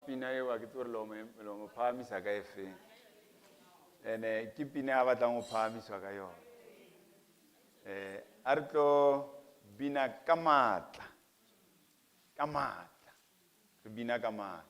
pina eo ha ke tsebe hore le mo phahamisa ka efeng. Ene ke pina a batlang ho phahamiswa ka yona. A re tlo bina ka matla. Ka matla. Re bina ka matla.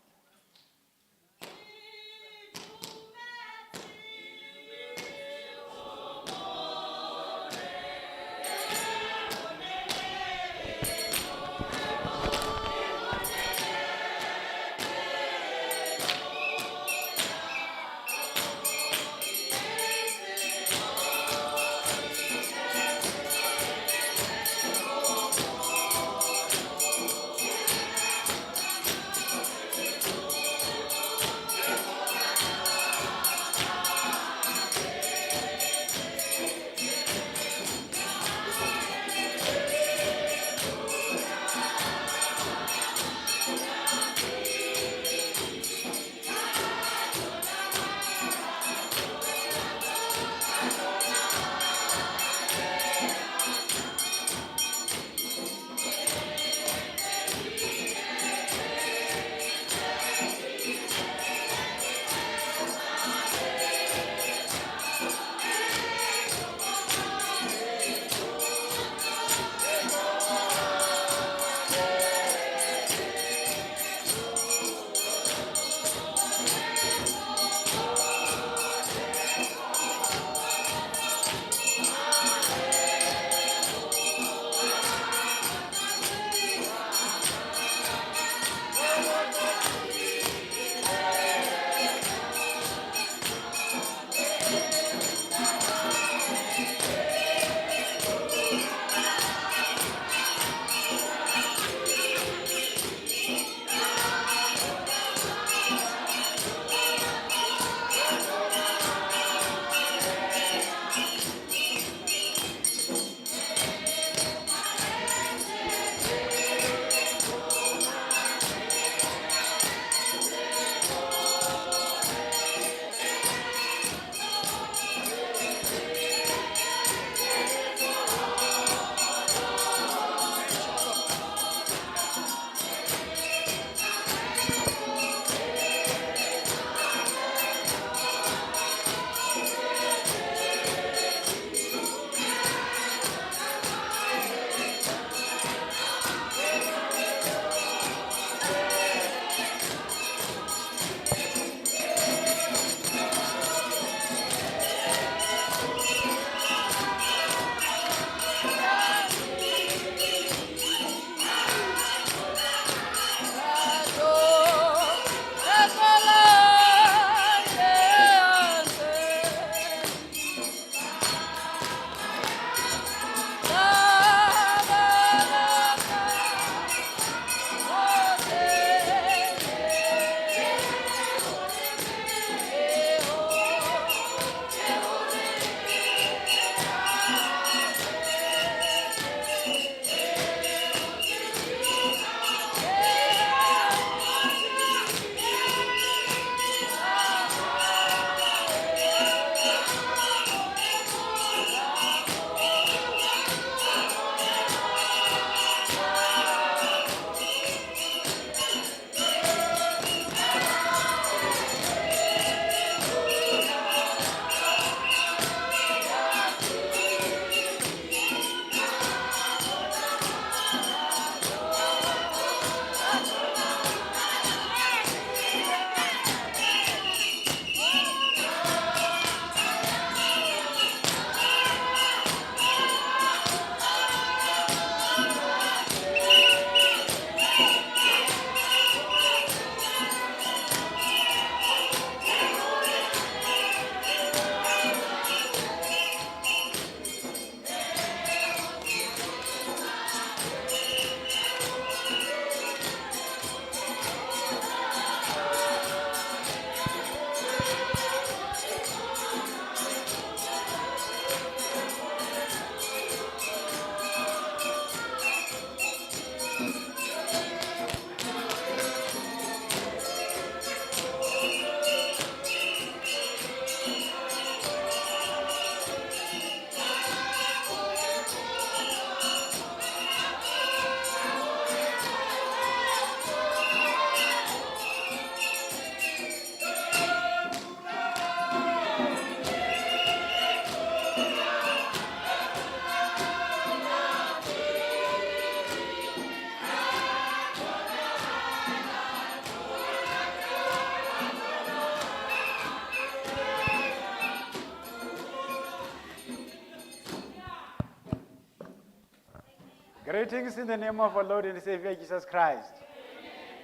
Greetings in the name of our Lord and Savior Jesus Christ.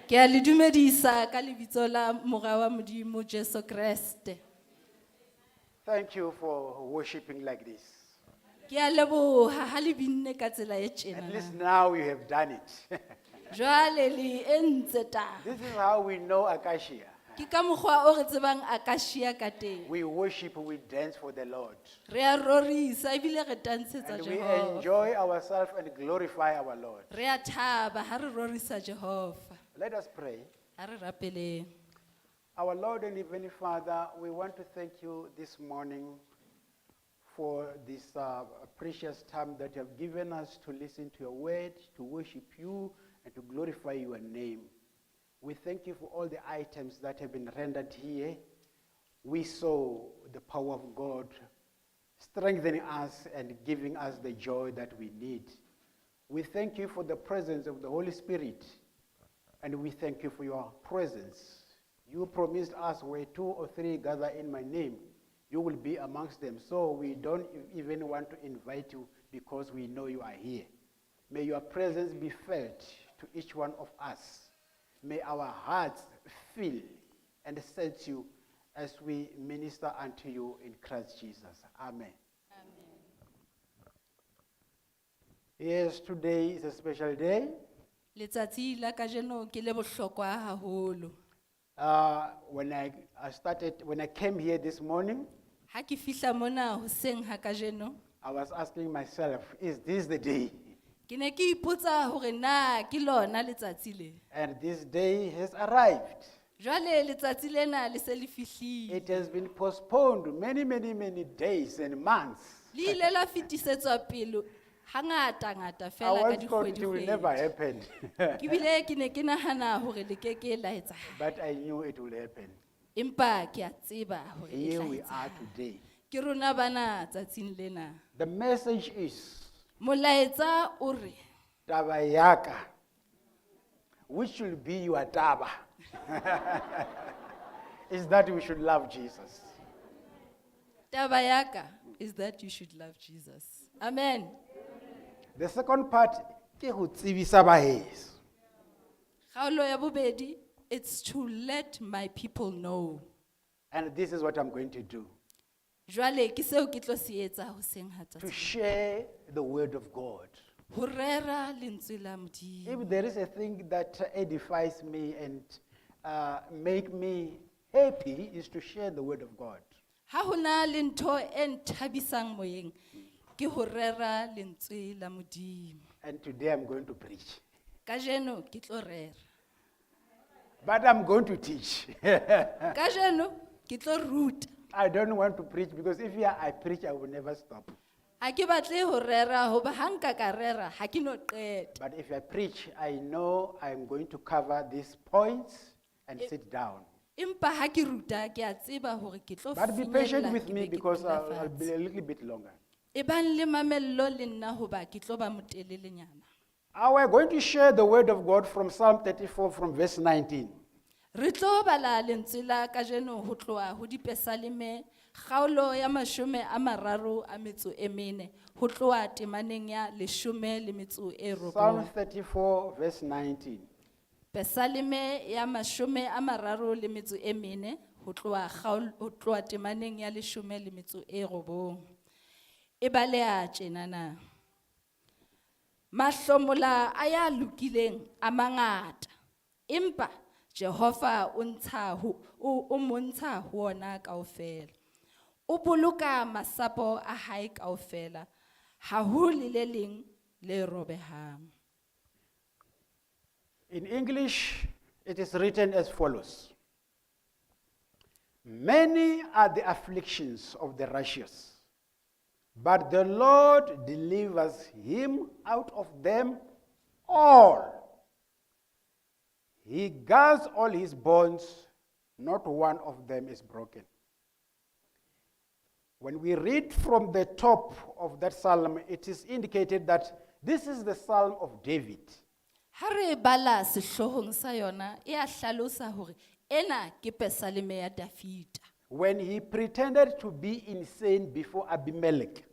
Ke a le dumedisa ka lebitso la mora wa Modimo Jesu Kreste. Thank you for worshiping like this. Ke a leboha ha le binne ka tsela e At tjena. least now you have done it. Jwale le entse taba. This is how we know Acacia. Ke ka mokgwa o re tsebang Acacia ka teng. We worship, we dance for the Lord. Re a rorisa ebile re tantshetsa And we Jehova. enjoy ourselves and glorify our Lord. Re a thaba ha re rorisa Jehova. Let us pray. Ha re rapeleng. Our Lord and Heavenly Father, we want to thank you this morning for this precious time that you have given us to listen to your word, to worship you, and to glorify your name. We thank you for all the items that have been rendered here. We saw the power of God strengthening us and giving us the joy that we need. We thank you for the presence of the Holy Spirit, and we thank you for your presence. You promised us where two or three gather in my name, you will be amongst them. So we don't even want to invite you because we know you are here. May your presence be felt to each one of us. May our hearts feel and sense you as we minister unto you in Christ Jesus. Amen. Yes, today is a special day. Letsatsi la kajeno ke le bohlokwa haholo. When I started, when I came here this morning, Ha ke fihla mona hoseng ha kajeno, I was asking myself, is this the day? ke ne ke ipotsa hore na ke lona letsatsi le. And this day has arrived. Jwale letsatsi lena le se le fihlile. It has been postponed many, many, many days and months. Le ile la fetisetswa pele hangata ngata I fela ka once thought it will never dikgwedi-kgwedi. happen, Ke bile ke ne ke nahana hore le ke ke la etsahala. but I knew it will happen. Empa ke a tseba hore e Here tla we are etsahala. today. Ke rona bana tsatsing lena. The message is Molaetsa o re taba yaka, which will be your taba, is that we should love Jesus. taba ya ka is that you should love Jesus. Amen. The second part, ke ho tsebisa baheso. Kgaolo ya bobedi, it's to let my people know. And this is what I'm going to do, Jwale ke seo ke tlo se etsa hoseng ha to tsatsi. share the word of God. Ho rera lentswe la Modimo. If there is a thing that edifies me and make me happy, is to share the word of God. Ha hona le ntho e nthabisang moyeng, ke ho rera lentswe la Modimo. And today I'm going to preach. Kajeno ke tlo rera. But I'm going to teach. Kajeno ke tlo ruta. I don't want to preach because if I preach, I will never stop. Ha ke batle ho rera hoba ha nka ka rera ha ke no qeta. But if I preach, I know I'm going to cover these points and sit down. Empa ha ke ruta ke a tseba hore ke tlo But be patient finyella with ke me be ke because dula I'll fatshe. be a little bit longer. Ebang le mamello le nna hoba ke tlo ba motelelenyana. We're going to share the word of God from Psalm 34 from verse 19. Re tlo bala lentswe la kajeno ho tloha ho dipesaleme kgaolo ya 34 ho tloha temaneng ya 19. Psalm 34, verse 19. Pesaleme ya 34 ho tloha kgaolo ho tloha temaneng ya 19. E baleha tjena na. Mahlomola a ya lokileng a mangata, empa Jehova o ntsha ho o montsha ho ona kaofela. O boloka masapo a hae kaofela, ha ho le le leng le robehang. In English, it is written as follows: Many are the afflictions of the righteous, but the Lord delivers him out of them all. He guards all his bones, not one of them is broken. When we read from the top of that psalm, it is indicated that this is the psalm of David. Ha re bala sehloohong sa yona e a hlalosa hore ena ke pesaleme ya Dafita. When he pretended to be insane before Abimelech.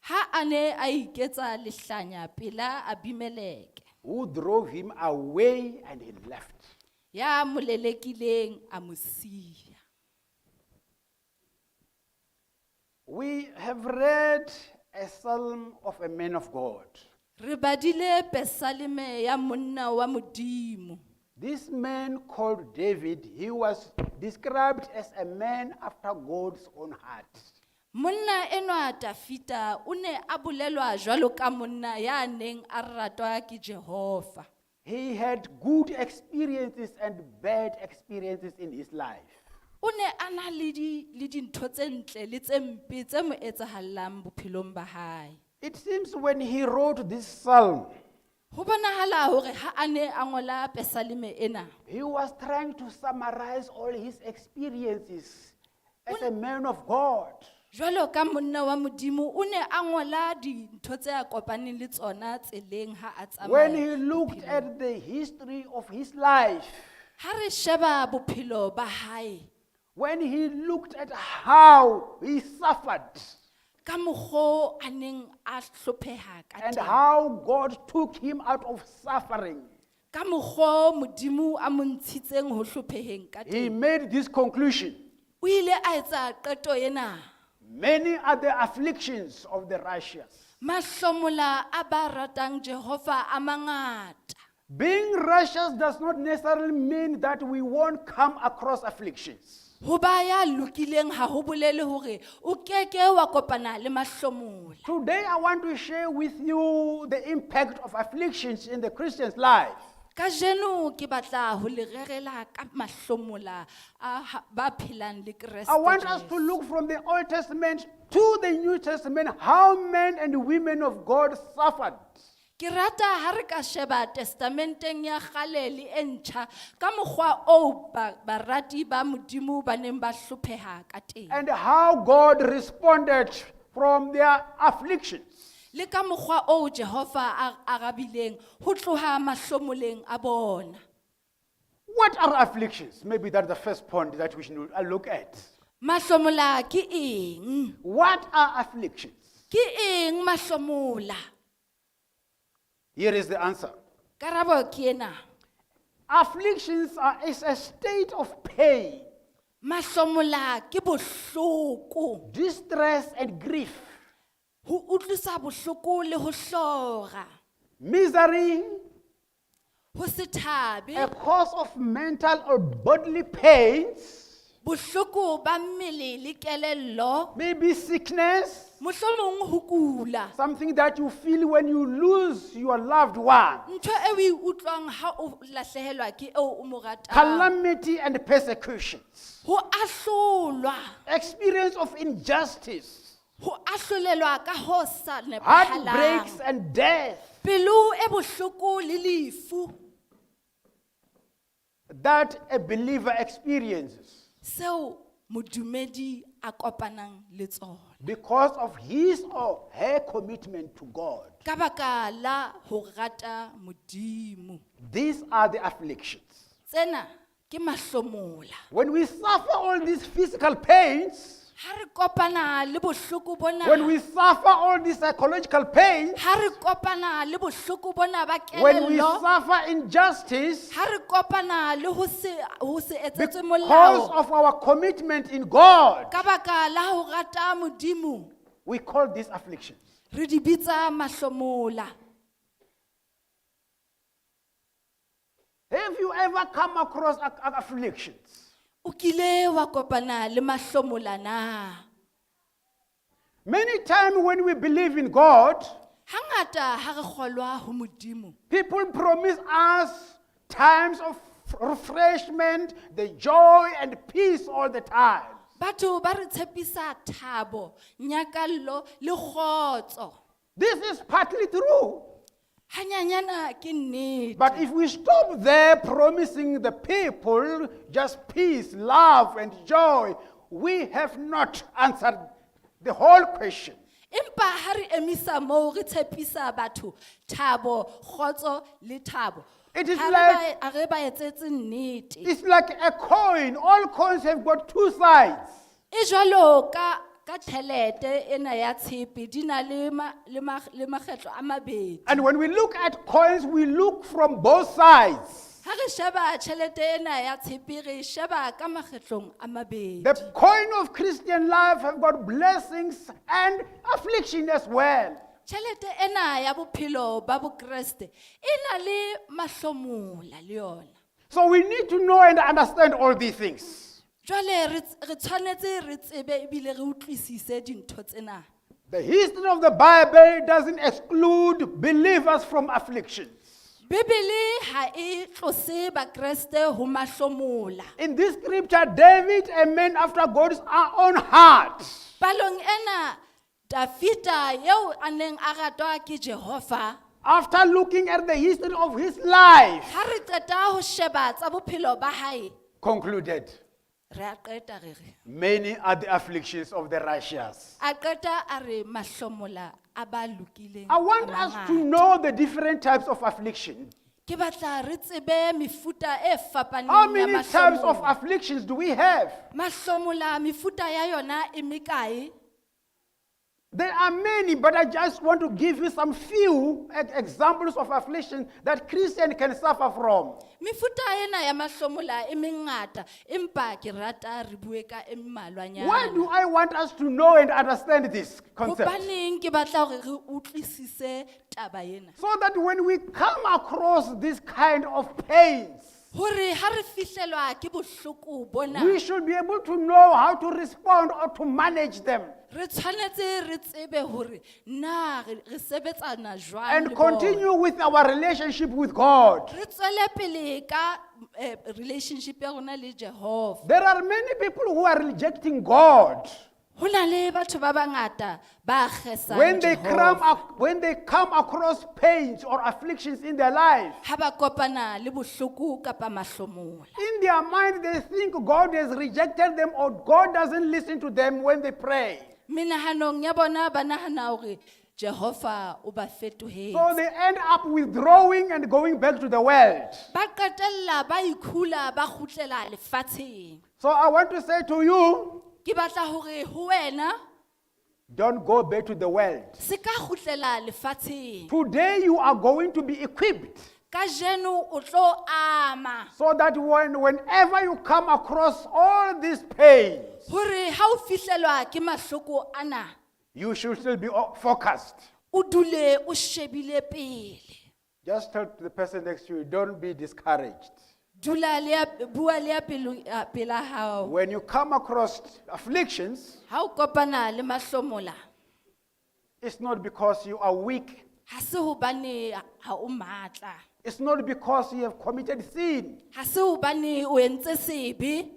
Ha a ne a iketsa lehlanya pela Abimeleke. Who drove him away and he left. Ya mo lelekileng a mo siya. We have read a psalm of a man of God. Re badile pesaleme ya monna wa Modimo. This man called David, he was described as a man after God's own heart. Monna enwa Dafita o ne a bolelwa jwalo ka monna ya neng a ratwa ke Jehova. He had good experiences and bad experiences in his life. O ne a na le di le dintho tse ntle le tse mpe tse mo etsahallang bophelong ba hae. It seems when he wrote this psalm, Ho bonahala hore ha a ne a ngola pesaleme ena, he was trying to summarize all his experiences as a man of God. Jwalo ka monna wa Modimo o ne a ngola dintho tse a kopaneng le tsona tseleng ha a When tsamaya. he looked at the history of his life, Ha re sheba bophelo ba hae when he looked at how he suffered ka mokgo a neng a hlopheha ka and teng. how God took him out of suffering, Ka mokgo Modimo a mo ntshitseng ho hlopheheng ka he teng. made this conclusion. O ile a etsa qeto ena. Many are the afflictions of the righteous. Mahlomola a ba ratang Jehova a mangata. Being righteous does not necessarily mean that we won't come across afflictions. Ho ba ya lokileng ha ho bolele hore o keke wa kopana le mahlomola. Today, I want to share with you the impact of afflictions in the Christian's life. Kajeno ke batla ho le rerela ka mahlomola a ba phelang le Kreste. I want us Jesu. to look from the Old Testament to the New Testament how men and women of God suffered. Ke rata ha re ka sheba testamenteng ya kgale le e ntjha ka mokgwa oo barati ba Modimo ba neng ba hlopheha ka teng. And how God responded from their afflictions. Le ka mokgwa oo Jehova a arabileng ho tloha mahlomoleng a bona. What are afflictions? Maybe that's the first point that we should look at. Mahlomola ke eng? What are afflictions? Ke eng mahlomola? Here is the answer. Karabo ke ena. Afflictions are is a state of pain, Mahlomola ke bohloko. distress, and grief, Ho utlwisa bohloko le ho hlora. misery, Ho se thabe. a cause of mental or bodily pains, Bohloko ba mmele le kelello. maybe sickness, Mohlomong ho kula. something that you feel when you lose your loved one, Ntho e o e utlwang ha o lahlehelwa ke eo o mo ratang. calamity and persecutions, Ho ahlolwa. experience of injustice, Ho ahlolelwa ka ho sa heartbreaks nepahalang. and death Pelo e bohloko le lefu. that a believer experiences Seo modumedi a kopanang le tsona. because of his or her commitment to God. Ka baka la ho rata Modimo. These are the afflictions. Tsena ke mahlomola. When we suffer all these physical pains, Ha re kopana le bohloko bona. when we suffer all these psychological pains, Ha re kopana le bohloko bona ba when we kelello. suffer injustice Ha re kopana le ho se etsetswe because molao. of our commitment in God, Ka baka la ho rata Modimo. we call these afflictions. Re di bitsa mahlomola. Have you ever come across afflictions? O kile wa kopana le mahlomola na? Many times when we believe in God, Hangata ha re kgolwa ho Modimo. people promise us times of refreshment, the joy and peace all the time. Batho ba re tshepisa thabo, nyakallo le kgotso. This is partly true. Hanyanyana ke nnete. But if we stop there promising the people just peace, love, and joy, we have not answered the whole question. Empa ha re emisa moo re tshepisa batho thabo, kgotso le thabo. It is Ha re like- ha re ba etsetse nnete. It's like a coin. All coins have got two sides. E jwalo ka ka tjhelete ena ya tshepe di na le ma- le ma- le makgetlo a mabedi. And when we look at coins, we look from both sides. Ha re sheba tjhelete ena ya tshepe re e sheba ka makgetlong a mabedi. The coin of Christian life have got blessings and affliction as well. Tjhelete ena ya bophelo ba Bokreste e na le mahlomola le yona. So we need to know and understand all these things. Jwale re re tshwanetse re tsebe ebile re utlwisise dintho tsena. The history of the Bible doesn't exclude believers from afflictions. Bibele ha e tlose Bakreste ho mahlomola. In this scripture, David, a man after God's own heart, Palong ena Dafita eo a neng a ratwa ke Jehova, after looking at the history of his life, ha re qeta ho sheba tsa bophelo ba hae, concluded, re a qeta re re. many are the afflictions of the righteous. A qeta a re mahlomola a ba lokileng. I want a us to mangata. know the different types of affliction. Ke batla re tsebe mefuta e fapaneng How ya many types of mahlomola. afflictions do we have? Mahlomola mefuta ya yona e mekae? There are many, but I just want to give you some few examples of affliction that Christian can suffer from. Mefuta ena ya mahlomola e mengata, empa ke rata re bue ka e mmalwanyana. Why do I want us to know and understand this concept? Hobaneng ke batla hore re utlwisise taba ena? So that when we come across this kind of pains, Hore ha re fihlelwa ke bohloko bona, we should be able to know how to respond or to manage them re tshwanetse re tsebe hore na re re sebetsana jwang and le bona. continue with our relationship with God. Re tswele pele ka relationship ya rona le Jehova. There are many people who are rejecting God. Ho na le batho ba bangata ba kgesang Jehova. When they come across pains or afflictions in their life, Ha ba kopana le bohloko kapa mahlomola. in their mind they think God has rejected them or God doesn't listen to them when they pray. Menahanong ya bona ba nahana hore Jehova o ba fetohetse. So they end up withdrawing and going back to the world. Ba qetella ba ikhula ba kgutlela lefatsheng. So I want to say to you, Ke batla hore ho wena don't go back to the world. se ka kgutlela lefatsheng. Today you are going to be equipped Kajeno o tlo ama so that whenever you come across all these pains, hore ha o fihlelwa ke mahloko ana you should still be focused. o dule o shebile pele. Just tell the person next to you, don't be discouraged. Dula le ya bua le ya pelo pela hao. When you come across afflictions, Ha o kopana le mahlomola it's not because you are weak. ha se hobane ha o matla. It's not because you have committed sin. Ha se hobane o entse sebe.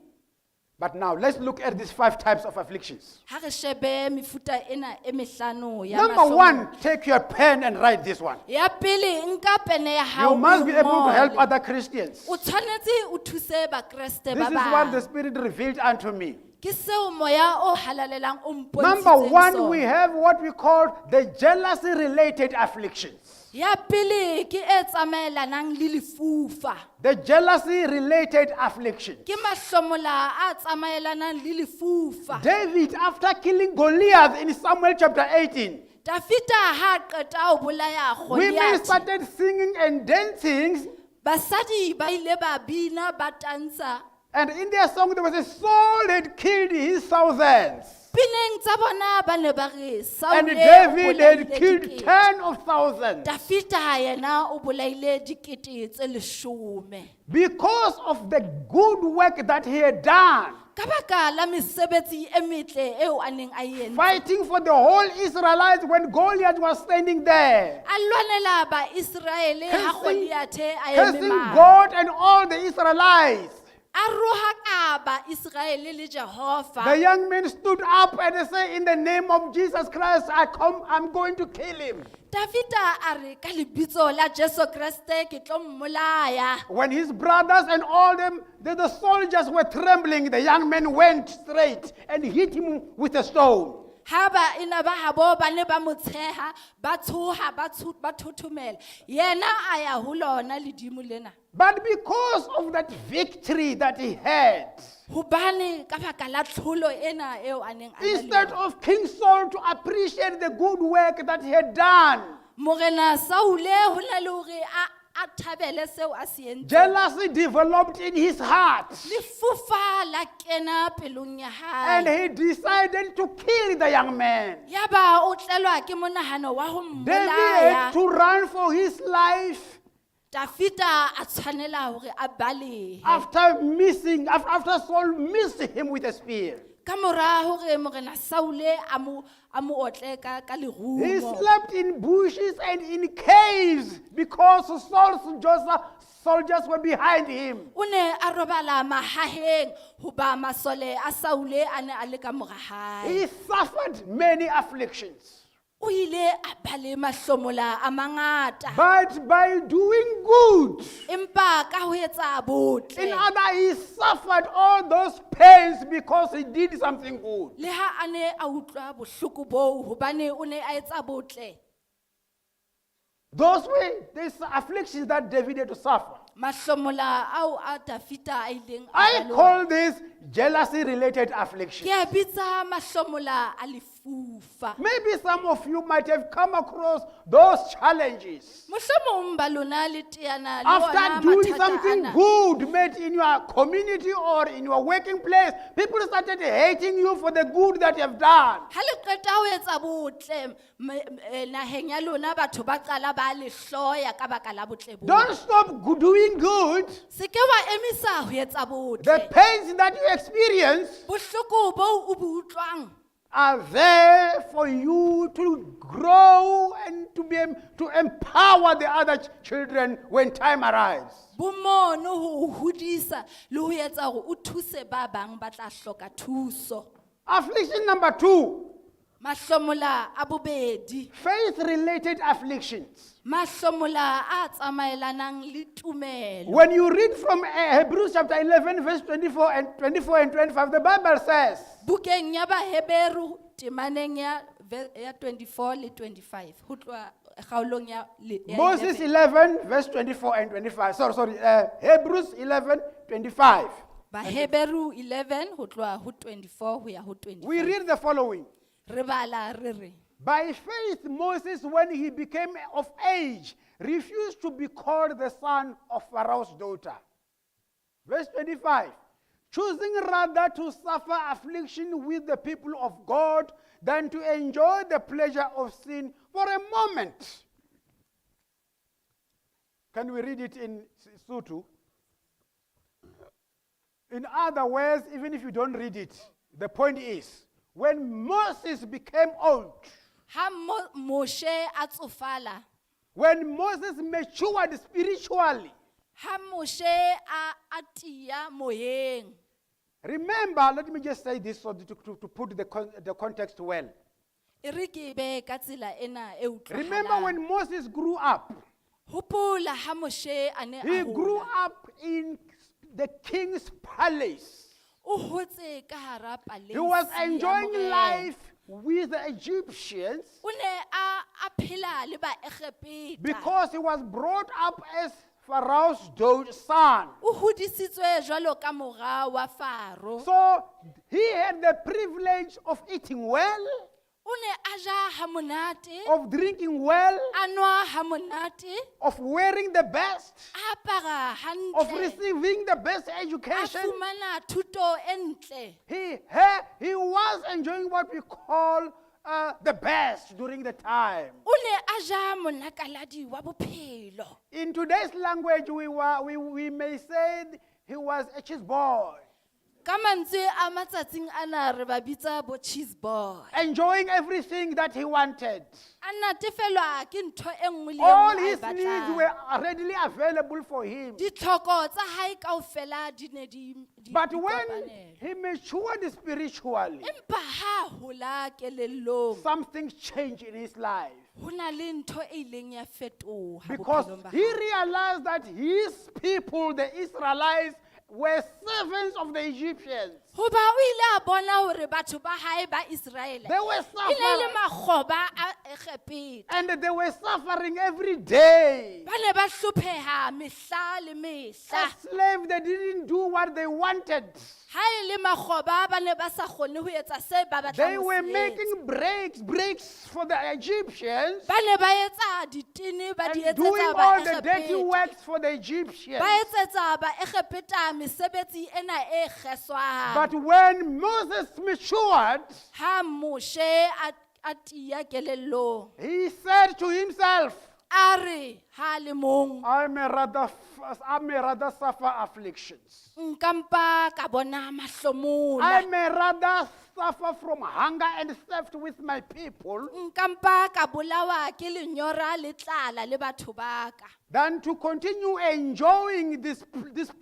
But now let's look at these five types of afflictions. Ha re shebe mefuta ena e mehlano ya Number mahlomola. one, take your pen and write this one. Ya pele nka pene ya hao You must o be able to help ngole. other Christians. O tshwanetse o thuse bakreste This ba is what the bang. Spirit revealed unto me. Ke seo moya o halalelang o Number mpontshitseng one, sona. we have what we call the jealousy related afflictions. Ya pele ke e tsamaelanang le lefufa. The jealousy related afflictions. Ke mahlomola a tsamaelanang le lefufa. David, after killing Goliath in Samuel chapter 18, Dafita ha a qeta ho bolaya women Goliath. started singing and dancing. Basadi ba ile ba bina ba tantsha. And in their song, there was a Saul had killed his thousands. Pineng tsa bona ba ne ba re Saule And o David had bolaile killed dikete. ten of thousands. Dafita yena o bolaile dikete tse leshome. Because of the good work that he had done, Ka baka la mesebetsi e metle eo a neng a e entse. fighting for the whole Israelites when Goliath was standing there. A lwanela Baiseraele ha Goliathe a eme Cursing mane. God and all the Israelites. A rohaka Baiseraele le Jehova. The young men stood up and they said, in the name of Jesus Christ, I'm going to kill him. Dafita a re ka lebitso la Jesu Kreste ke tlo mmolaya. When his brothers and all them, the soldiers were trembling, the young men went straight and hit him with a stone. Ha ba ena ba habo ba ne ba mo tsheha, ba tshoha, ba thothomela. Yena a ya ho lona ledimo lena. But because of that victory that he had, Hobane ka baka la tlholo ena eo a neng a na le instead yona. Of King Saul to appreciate the good work that he had done, Morena Saule ho na le hore a thabele seo a se entseng. Jealousy developed in his heart. Lefufa la kena pelong ya And hae. he decided to kill the young man. Yaba o tlelwa ke monahano wa ho David mmolaya. had to run for his life Dafita a tshwanela hore a balehe. after Saul missed him with a spear. Ka mora hore morena Saule a mo otle ka He lerumo. slept in bushes and in caves because Saul's soldiers were behind him. O ne a robala mahaheng hoba masole a Saule a ne a le ka mora hae. He suffered many afflictions. O ile a ba le mahlomola a mangata. But by doing good, Empa ka ho etsa in botle. other, he suffered all those pains because he did something good. Le ha a ne a utlwa bohloko boo hobane o ne a etsa botle. Those were these afflictions that David had to suffer. Mahlomola ao a Dafita a ileng a I ba le ona. call this jealousy related affliction. Ke a bitsa mahlomola a lefufa. Maybe some of you might have come across those challenges. Mohlomong ba lona le teana le After ona doing mathata something ana. good made in your community or in your working place, people started hating you for the good that you have done. Ha le qeta ho etsa botle naheng ya lona batho ba qala ba le hloya ka baka la botle boo. Don't stop doing good. Se ke wa emisa ho etsa The botle. pains that you experience Bohloko boo o bo utlwang are there for you to grow and to empower the other children when time arrives. bo mono ho o hodisa le ho etsa hore o thuse ba bang ba tla hloka thuso. Affliction number 2, Mahlomola a bobedi. Faith related afflictions. Mahlomola a tsamaelanang le tumelo. When you read from Hebrews chapter 11, verse 24 and 24 and 25, the Bible says, Bukeng ya Baheberu temaneng ya 24 le 25 ho tloha kgaolong ya Moses 11. 11, verse 24 and 25. Sorry, sorry. Hebrews 11, 25. Baheberu 11 ho tloha ho 24 ho ya ho We 25. read the following. Re bala re re. By faith, Moses, when he became of age, refused to be called the son of Pharaoh's daughter. Verse 25, choosing rather to suffer affliction with the people of God than to enjoy the pleasure of sin for a moment. Can we read it in Sotho? In other words, even if you don't read it, the point is when Moses became old, Ha Moshe a tsofala, when Moses matured spiritually, ha Moshe a tiya moyeng. Remember, let me just say this so to put the context well. E re ke be ka tsela ena e Remember utlwahalang. when Moses grew up, Hopola ha Moshe a ne a he grew hola. up in the king's palace. O hotse ka hara He was palesi ya enjoying morena. life with the Egyptians O ne a phela le Baegepeta. because he was brought up as Pharaoh's son. O hodisitswe jwalo ka mora wa Faro. So he had the privilege of eating well, O ne a ja ha monate, of drinking well, a nwa ha monate, of wearing the best, a apara of hantle, receiving the best a education. fumana thuto e ntle. He was enjoying what we call the best during the time. O ne a ja monakaladi wa bophelo. In today's language, we may say he was a cheese boy, Ka mantswe a matsatsing ana re ba bitsa bo cheese boy. Enjoying everything that he wanted. A natefelwa ke ntho e nngwe le e All nngwe a e his needs batlang. were readily available for him. Ditlhoko tsa hae kaofela di ne di But di when kopanela. he matured spiritually, Empa ha a hola kelellong, something changed in his life. ho na le ntho e ileng ya fetoha Because bophelong ba he hae. realized that his people, the Israelites, were servants of the Egyptians. Hoba o ile a bona hore batho ba hae ba Israele They were e ne e le suffering. makgoba a Egepeta. And they were suffering every day. Ba ne ba hlopheha mehla le mehla. As slaves, they didn't do what they wanted. Ha e le makgoba ba ne ba sa kgone ho etsa se ba They batlang ho were se etsa. making breaks for the Egyptians Ba ne ba etsa ditene ba di and doing etsetsa all the dirty Baegepeta. works for the Egyptians. Ba etsetsa Baegepeta mesebetsi ena e kgeswang. But when Moses matured, Ha Moshe a tiya kelellong, he said to himself, a re ha a le mong, I may rather suffer afflictions. nka mpa ka bona mahlomola. I may rather suffer from hunger and thirst with my people Nka mpa ka bolawa ke lenyora le tlala le batho ba ka. than to continue enjoying these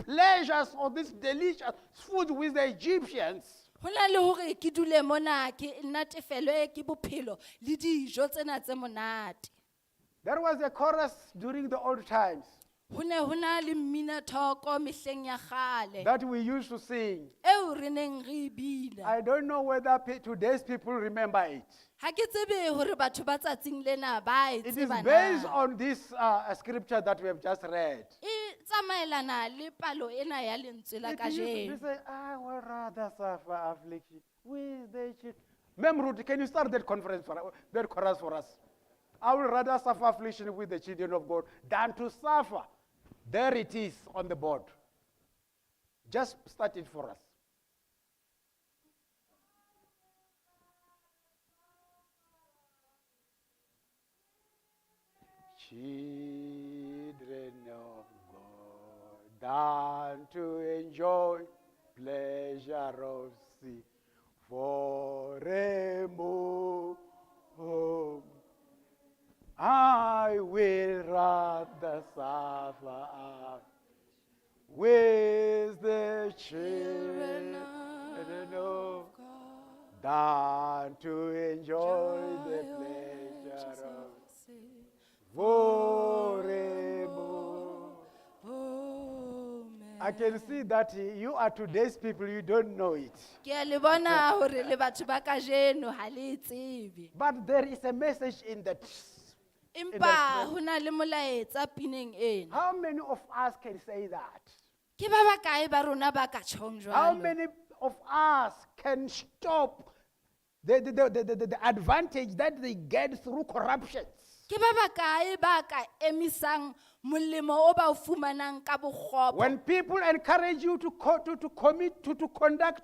pleasures or this delicious food with the Egyptians. Ho na le hore ke dule mona ke natefelwe ke bophelo le dijo tsena tse monate. There was a chorus during the old times Ho ne ho na le mmina thoko mehleng ya kgale that we used to sing. eo re neng re e bina. I don't know whether today's people remember it. Ha ke tsebe hore batho ba tsatsing lena ba e It is tseba based na. on this scripture that we have just read. E tsamaelana le palo ena ya lentswe la It used to be kajeno. say, I will rather suffer affliction with the children. Ma'am Ruth, can you start that conference for that chorus for us? I will rather suffer affliction with the children of God than to suffer. There it is on the board. Just start it for us. Children of God, than to enjoy pleasure of sin for a moment. I will rather suffer with the children of than to enjoy the pleasure of for a moment. I can see that you are today's people, you don't know it. Ke a le bona hore le batho ba kajeno ha le e tsebe. But there is a message in that. Empa ho na le molaetsa pineng ena. How many of us can say that? Ke ba bakae ba rona ba ka tjhong How jwalo? many of us can stop the advantage that they get through corruption? Ke ba bakae ba ka emisang molemo o ba o fumanang ka bokgopo? When people encourage you to commit, to conduct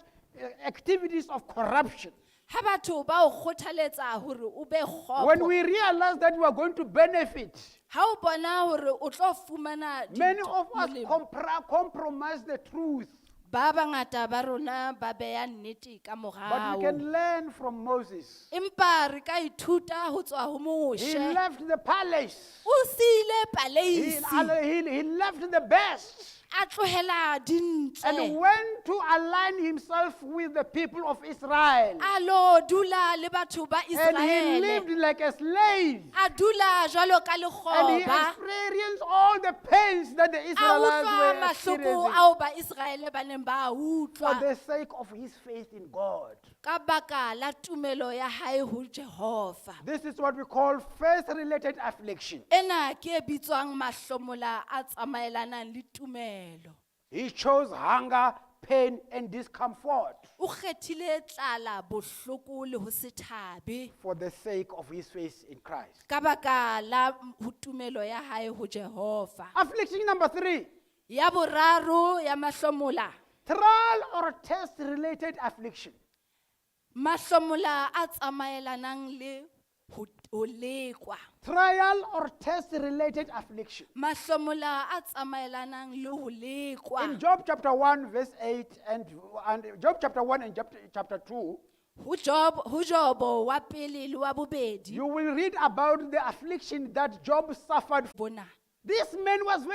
activities of corruption, Ha batho ba o kgothaletsa hore o be when kgopo, we realize that we are going to benefit, ha o bona hore o tlo fumana many dintho- of us molemo, compromise the truth. ba bangata ba rona ba beya nnete ka But we morao. can learn from Moses. Empa re ka ithuta ho tswa ho He Moshe. left the palace. O siile He, paleisi, he left the best a tlohela and dintle, went to align himself with the people of Israel. a lo dula le batho ba And he Israele. lived like a slave. A dula jwalo ka And he lekgoba. experienced all the pains that the A Israelites utlwa were mahloko experiencing ao Baiseraele ba neng ba a for utlwa the sake of his faith in God. ka baka la tumelo ya hae ho Jehova. This is what we call faith-related affliction. Ena ke e bitswang mahlomola a tsamaelanang le tumelo. He chose hunger, pain, and discomfort O kgethile tlala, bohloko le ho se thabe for the sake of his faith in Christ. ka baka la ho tumelo ya hae ho Jehova. Affliction number 3, Ya boraro ya mahlomola, trial or test-related affliction. mahlomola a tsamaelanang le ho lekwa. Trial or test-related affliction. Mahlomola a tsamaelanang le ho lekwa. In Job chapter 1, verse 8, and Job chapter 1 and chapter 2, Ho Job, ho Jobo wa pele le wa bobedi you will read about the affliction that Job suffered. bona. This man was very